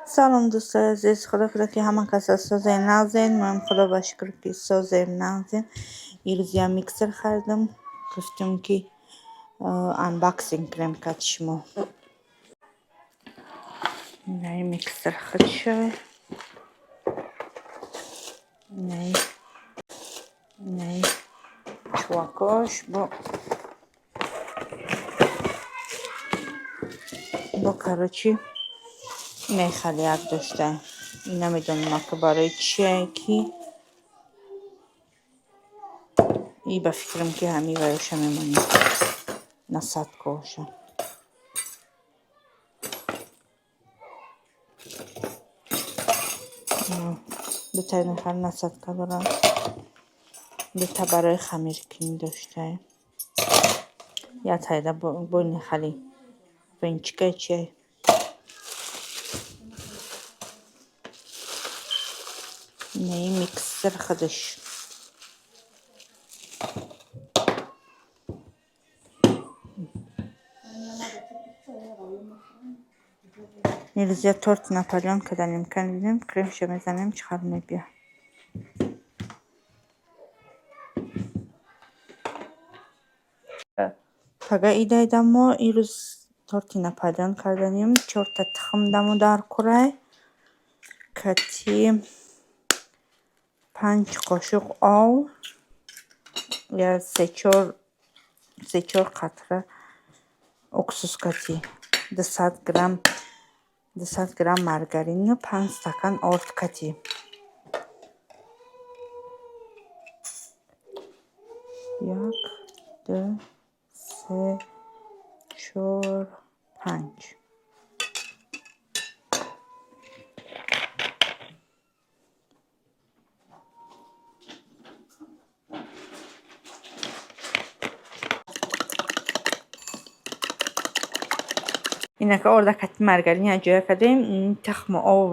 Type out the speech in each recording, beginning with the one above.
Салом, дӯстои азиз. Худо кунад, ки ҳама каса созен, нағзен. Моам, Худо ба шукр, ки созем, нағзем. Ирӯз я миксер харидам. Гуфтем, ки unboxing кунем кати шумо. Инаи миксер худшай. Инаи чувакош бо, короче, инаи халияк дошта. Ин намедонам, ака, барои чие, ки и ба фикрам, ки ҳамин ваёша мемонем, насадкаоша. Дутаи нахар насадка дорам, дута барои хамиркунӣ доштаем, як тайда бо нахали венчикаи чиай. Инаи миксер худаш. Ирӯз я торти Наполеон каданем, кан дидем, кремша мезанем, чӣ хел мебиёд. Пага идаида мо ирӯз торти Наполеон карданем. Чорта тухм дамо дар курай, кати 5 қошуқ ов, я се-чор қатра уксус, кати 200 грамм, 200 грамм маргарину 5 стакан орд кати. Як, ду, се, чор, панҷ. Инака орда кати маргарин якҷоя кардем, тухму ов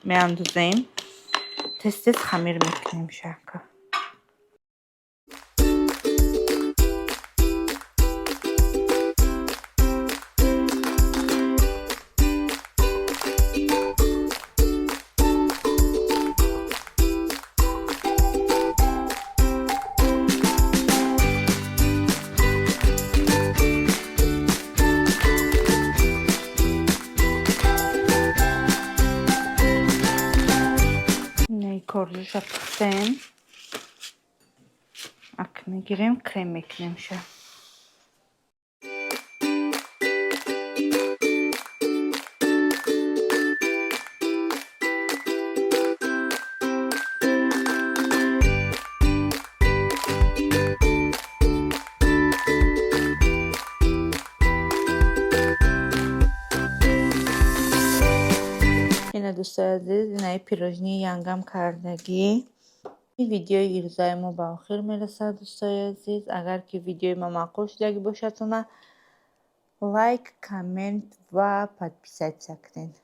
меандозем, тез тез хамир мекунем шака. Коржиша пухтем, ак мегирем, крем мекунемша. Ина, дӯстои азиз, инаи пирожнии янгам кардагӣ. Видеои ирӯзаи мо ба охир мерасад, дӯстои азиз. Агар ки видеои ма маъқул шудагӣ бошад, лайк, коммент ва подписаться кунед.